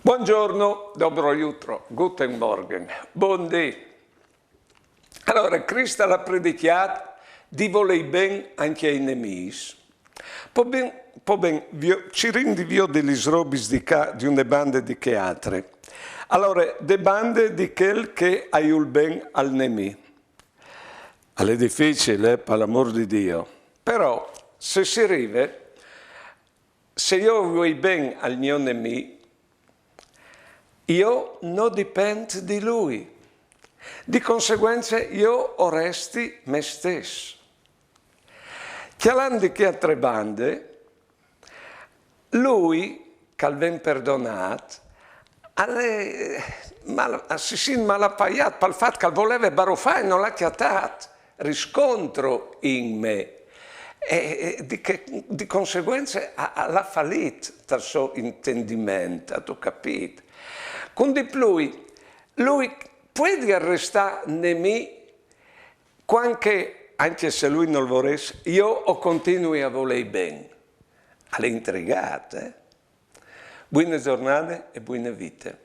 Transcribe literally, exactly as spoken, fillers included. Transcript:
Buongiorno, dobro jutro, guten Morgen, bundì. Alore, Crist al à predicjât di volê ben ancje ai nemîs. Po ben, po ben, vio-, cirìn di viodi lis robis di ca di une bande e di chê altre. Alore, de bande di chel che al vûl ben al nemì. Al è dificil, eh, par l'amôr di Diu. Però, se si rive, se jo o vuei ben al gno nemì, jo no dipent di lui. Di conseguence jo o resti me stes. Cjalant di chê altre bande, lui, che al ven perdonât, al è mal-, si sint malapaiât pal fat che al voleve barufâ e nol à cjatât riscontri in me. E, e di che, di conseguence a, al à falît tal so intendiment, âstu capît? Cun di plui, lui puedial restâ nemì cuant che, ancje se lui nol vorès, jo o continui a volei ben. Al è intrigât, eh? Buine zornade e buine vite.